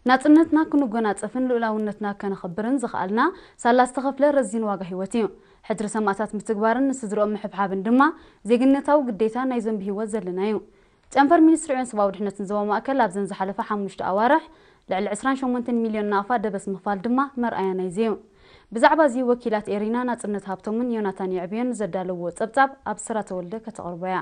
ናጽነትና ክንጎናጸፍን ልኡላውነትና ከነኽብርን ዝኸኣልና ሳላ ዝተኸፍለ ረዚን ዋጋ ህይወት እዩ። ሕድሪ ሰማእታት ምትግባርን ንስድርኦም ምሕብሓብን ድማ ዜግነታዊ ግዴታ ናይ ዞምቢ ህይወት ዘለና እዩ። ጨንፈር ሚኒስትሪ ዕዮን ሰብኣዊ ድሕነትን ዞባ ማእከል ኣብዘን ዝሓለፈ ሓሙሽተ ኣዋርሕ ልዕሊ ዕስራን ሸሞንተን ሚልዮን ናቕፋ ደበስ ምኽፋል ድማ መርኣያ ናይዚ እዩ። ብዛዕባ እዚ ወኪላት ኤሪና ናጽነት ሃብቶምን ዮናታን የዕብዮን ዘዳለውዎ ጸብጻብ ኣብ ስራ ተወልደ ከተቕርቦ እያ።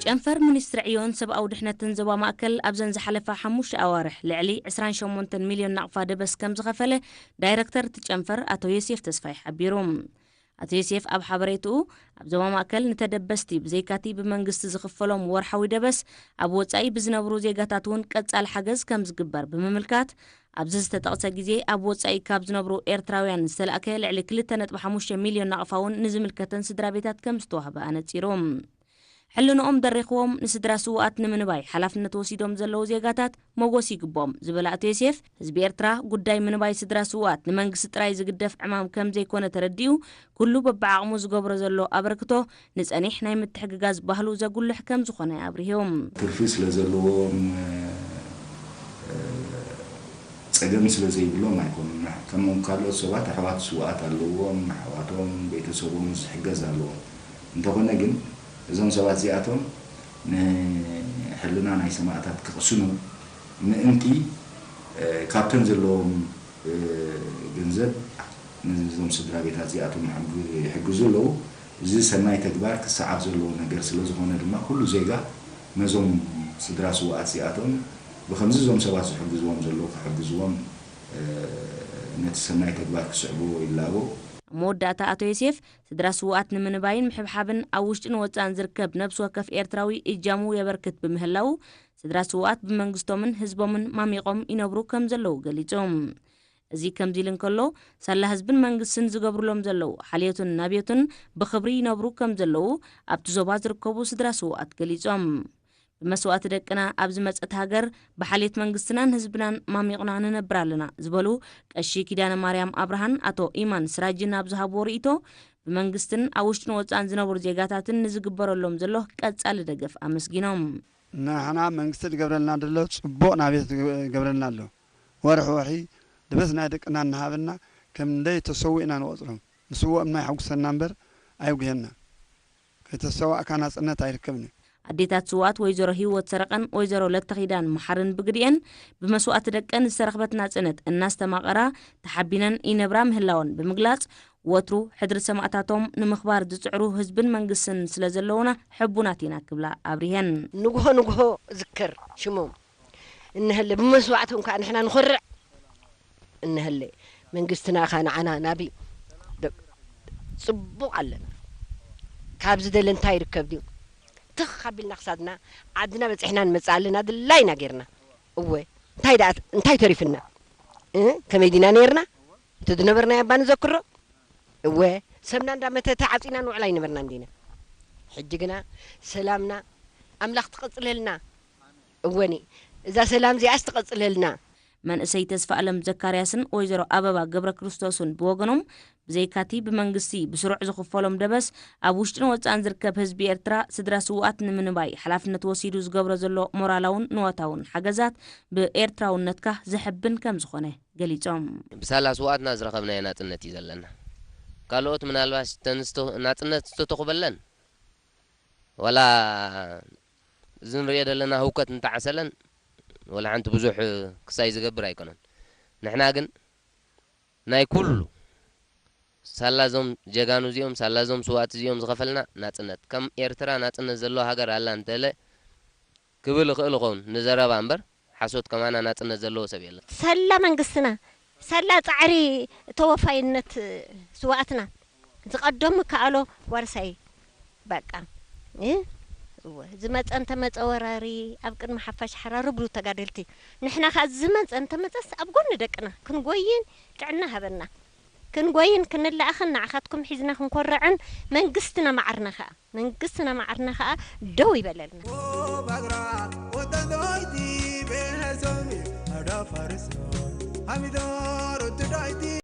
ጨንፈር ሚኒስትሪ ዕዮን ሰብኣዊ ድሕነትን ዞባ ማእከል ኣብዘን ዝሓለፋ ሓሙሽተ ኣዋርሕ ልዕሊ ዕስራን ሸሞንተን ሚልዮን ናቕፋ ደበስ ከም ዝኸፈለ ዳይረክተር እቲ ጨንፈር ኣቶ ዮሴፍ ተስፋይ ሓቢሩ። ኣቶ ዮሴፍ ኣብ ሓበሬትኡ፣ ኣብ ዞባ ማእከል ንተደበስቲ ብዘይካቲ ብመንግስቲ ዝኽፈሎም ወርሓዊ ደበስ፣ ኣብ ወጻኢ ብዝነብሩ ዜጋታት እውን ቀጻሊ ሓገዝ ከም ዝግበር ብምምልካት፣ ኣብዚ ዝተጠቕሰ ግዜ ኣብ ወጻኢ ካብ ዝነብሩ ኤርትራውያን ዝተላእከ ልዕሊ ክልተ ነጥቢ ሓሙሽተ ሚልዮን ናቕፋ እውን ንዝምልከተን ስድራ ቤታት ከም ዝተዋህበ ኣነጺሩ። ሕልንኦም ደሪኽዎም ንስድራ ስውኣት ንምንባይ ሓላፍነት ወሲዶም ዘለዉ ዜጋታት መጎስ ይግብኦም ዝበለ ኣቶ ዮሴፍ፣ ህዝቢ ኤርትራ ጉዳይ ምንባይ ስድራ ስውኣት ንመንግስቲ ጥራይ ዝግደፍ ዕማም ከም ዘይኮነ ተረዲኡ፣ ኩሉ በብዓቕሙ ዝገብሮ ዘሎ ኣበርክቶ ንጸኒሕ ናይ ምትሕግጋዝ ባህሉ ዘጉልሕ ከም ዝኾነ ኣብሪሁ። ትርፊ ስለ ዘለዎም፣ ጸገም ስለ ዘይብሎም ኣይኮኑን። ከም ካልኦት ሰባት ኣሕዋት ስውኣት ኣለዎም፣ ኣሕዋቶም፣ ቤተሰቦም ዝሕገዝ ኣለዎም። እንተኾነ ግን እዞም ሰባት እዚኣቶም ንሕልና ናይ ሰማእታት ክቕስኑ ምእንቲ፣ እ፣ ካብተን ዘለዎም፣ እ፣ ገንዘብ ነዞም ስድራ ቤታት እዚኣቶም ይሕግ-፣ ይሕግዙ ኣለዉ። እዚ ሰናይ ተግባር ክሰዓብ ዘለዎ ነገር ስለ ዝኾነ ድማ ኩሉ ዜጋ ነዞም ስድራ ስውኣት እዚኣቶም ብኸምዚ እዞም ሰባት ዝሕግዝዎም ዘለዉ ክሕግዝዎም፣ እ፣ ነቲ ሰናይ ተግባር ክስዕብዎ ይላቦ። ኣብ መወዳእታ ኣቶ ዮሴፍ፣ ስድራ ስውኣት ንምንባይን ምሕብሓብን ኣብ ውሽጥን ወጻእን ዝርከብ ነብሲ ወከፍ ኤርትራዊ እጃሙ የበርክት ብምህላዉ፣ ስድራ ስውኣት ብመንግስቶምን ህዝቦምን ማሚቖም ይነብሩ ከም ዘለዉ ገሊጹ። እዚ ከምዚ ኢሉ እንከሎ፣ ሳላ ህዝብን መንግስትን ዝገብሩሎም ዘለዉ ሓልዮትን ናብዮትን ብኽብሪ ይነብሩ ከም ዘለዉ ኣብቲ ዞባ ዝርከቡ ስድራ ስውኣት ገሊጾም። ብመስዋእቲ ደቅና ኣብ ዝመጸት ሃገር ብሓልዮት መንግስትናን ህዝብናን ማሚቕና ንነብር ኣለና ዝበሉ ቀሺ ኪዳነ ማርያም ኣብርሃን ኣቶ ኢማን ስራጅን ኣብ ዝሃብዎ ርእይቶ፣ ብመንግስትን ኣብ ውሽጥን ወጻእን ዝነብሩ ዜጋታትን ንዝግበረሎም ዘሎ ቀጻሊ ደገፍ ኣመስጊኖም። ንሕና መንግስቲ ዝገብረልና ዘሎ ጽቡቕ ናብየት ዝገብረልና ኣሎ። ወርሒ ወርሒ ድበስ ናይ ደቅና እናሃበና ከም እንደይ ተሰዊእና ንቖጽሮም። ንስውኦም ናይ ሕጉሰና እምበር ኣየጉህየና። ከይተሰዋእካ ናጽነት ኣይርከብን እዩ። ኣዴታት ስውኣት ወይዘሮ ህይወት ሰረቐን ወይዘሮ ለተኺዳን መሓርን ብግዲኤን ብመስዋእቲ ደቀን ዝተረኽበት ናጽነት እናስተማቐራ ተሓቢነን ይነብራ ምህላወን ብምግላጽ፣ ወትሩ ሕድሪ ሰማእታቶም ንምኽባር ዝጽዕሩ ህዝብን መንግስትን ስለ ዘለዉና ሕቡናት ኢና ክብላ ኣብሪሀን። ንግሆ ንግሆ ዝከር ሽሞም እንሀለ ብመስዋዕቶም ከዓ ንሕና ንኾርዕ እንሀለ መንግስትና ኸ ንዓና ናብይ ደ-፣ ጽቡቕ ኣለና። ካብ ዝደለ እንታይ ይርከብ ድዩ? ትኽ ኣቢልና ክሳድና ዓድና በጺሕና ንመጽእ ኣለና፣ ድላይና ጌርና። እወ፣ እንታይ ደኣ፣ እንታይ ተሪፍና? እ? ከመይ ዲና ኔርና? እቲ ዝነበርናዮ እባ ንዘክሮ። እወ፣ ሰብና እንዳመተተ ዓጺና ንውዕል ኣይነበርናን ዲና? ሕጂ ግና ሰላምና ኣምላኽ ትቐጽለልና። እወኒ፣ እዛ ሰላም እዚኣስ ትቐጽለልና። መንእሰይ ተስፋ ኣለም ዘካርያስን ወይዘሮ ኣበባ ገብረ ክርስቶስን ብወገኖም፣ ብዘይካቲ ብመንግስቲ ብስሩዕ ዝኽፈሎም ደበስ፣ ኣብ ውሽጥን ወጻእን ዝርከብ ህዝቢ ኤርትራ ስድራ ስውኣት ንምንባይ ሓላፍነት ወሲዱ ዝገብሮ ዘሎ ሞራላውን ንዋታውን ሓገዛት ብኤርትራውነትካ ዘሕብን ከም ዝኾነ ገሊጾም። ብሳላ ስውኣትና ዝረኸብናዮ ናጽነት እዩ ዘለና። ካልኦት ምናልባሽ ተንስቶ ናጽነት ዝተተኹበለን ዋላ እዚ ንሪኦ ዘለና ህውከት እንተዓሰለን ዋላ ሓንቲ ብዙሕ ክሳይ ዝገብር ኣይኮነን። ንሕና ግን ናይ ኩሉ ሳላ እዞም ጀጋኑ እዚኦም፣ ሳላ እዞም ስውኣት እዚኦም ዝኸፈልና ናጽነት፣ ከም ኤርትራ ናጽነት ዘለዎ ሃገር ኣላ እንተለ ክብል እኽእል እኸውን ንዘረባ እምበር፣ ሓሶት ከማና ናጽነት ዘለዎ ሰብ የለን። ሳላ መንግስትና፣ ሳላ ጻዕሪ ተወፋይነት ስውኣትና ዝቐደም ምከኣሎ ዋርሳይ በቃ። እ? እወ፣ ዝመጸ እንተመጸ ወራሪ፣ ኣብ ቅድሚ ሓፋሽ ሓራሪ ብሉ ተጋደልቲ። ንሕና ከኣ ዝመጸ እንተመጸስ ኣብ ጎኒ ደቅና ክንጎይን ጥዕና ሃበና። ክንጎይን ክንለኣኽን ንዓኻትኩም ሒዝና ክንኮርዕን መንግስትና ማዕርና ከኣ፣ መንግስትና ማዕርና ከኣ ደው ይበለልና። ሓሚዶ